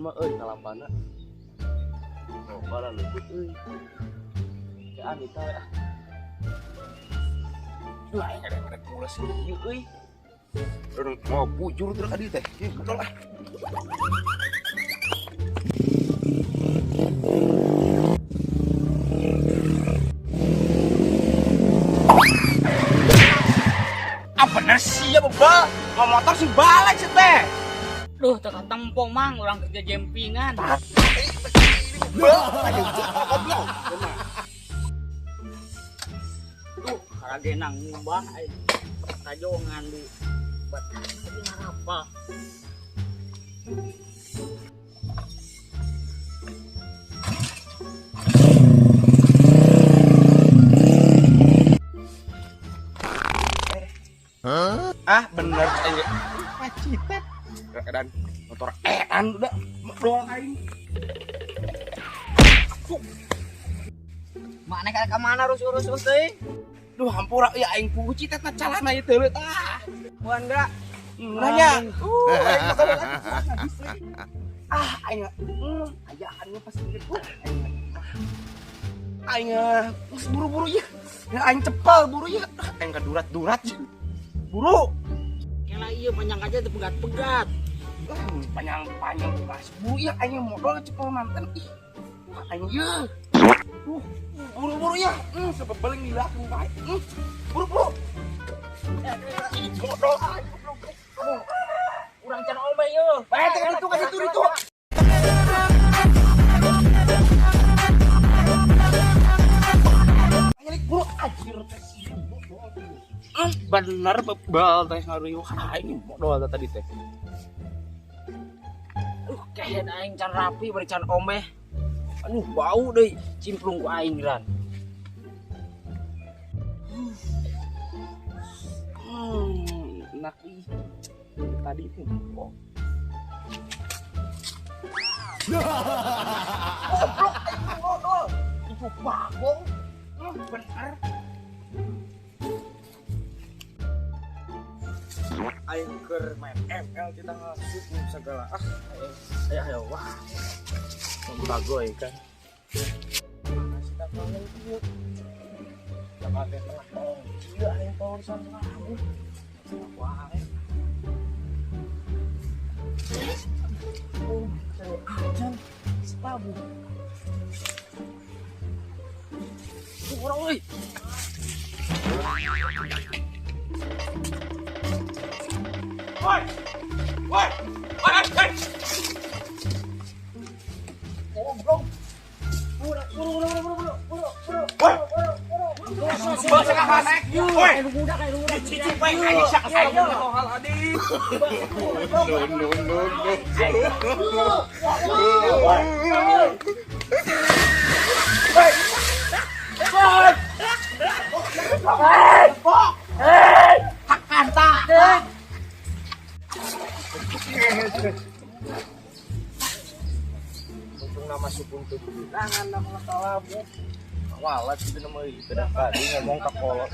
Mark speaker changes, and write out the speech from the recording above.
Speaker 1: mah euy kalapana. Loba lah leupeut euy. Ke Anita we ah. Duh, aing rek mules ieu euy. Urang mau bujur terus adi teh. Ieu betul ah. Ah bener sih ya bebal, mau motor sih balik sih teh.
Speaker 2: Duh, tekan tempo mang, orang kerja jempingan. Duh, karagenang ngumbah, kajongan di bat ini apa?
Speaker 1: Ah bener aing pacitet. Dan motor edan udah doang aing.
Speaker 2: Mak naik ka mana rus-rus teh?
Speaker 1: Duh hampura ya aing pugu citet na calana ieu teh tah.
Speaker 2: Wan geura.
Speaker 1: Nanya. Aing motor ah aing ayaan pas gitu. Aing geus buru-buru ya. Aing cepal buru ya. Aing kadurat-durat. Buru.
Speaker 2: Kela ieu panjang aja teu pegat-pegat.
Speaker 1: Panjang-panjang pas buru ya aing modal cepal manten ih. Wah aing ieu. Buru-buru ya. Sebab beling dilaku bae. Buru-buru. Modal aing goblok.
Speaker 2: Urang can ombe ieu.
Speaker 1: Bae teh ditu ka ditu ditu. Aing buru anjir teh. Bener bebal teh ngaruyuh aing modal tadi teh.
Speaker 2: Kehed aing can rapi bari can omeh. Aduh bau deui cimplung ku aing geran.
Speaker 1: Enak ih. Tadi itu. Oh. Goblok aing modal. Itu bagong. Bener.
Speaker 3: Aing keur main ML kita ngasup segala ah ayo ayo wah bagoy kan mana sih tak kangen ieu tak tengah tong ieu aing urusan lagu wah oh ajan setabu
Speaker 2: urang euy.
Speaker 1: Woi! Woi! Woi! Woi! Goblok.
Speaker 2: Buru buru buru buru buru buru.
Speaker 1: Woi! Bang sakah naik. Woi!
Speaker 2: Budak aing budak.
Speaker 1: Cicing bae aing sak aing hal adi.
Speaker 3: No no no no.
Speaker 1: Woi! Woi! Woi! Tekan tak.
Speaker 3: Untung nama supun tuh tangan nama kalamu. Walat gitu nama itu dah tadi ngomong ke kolot.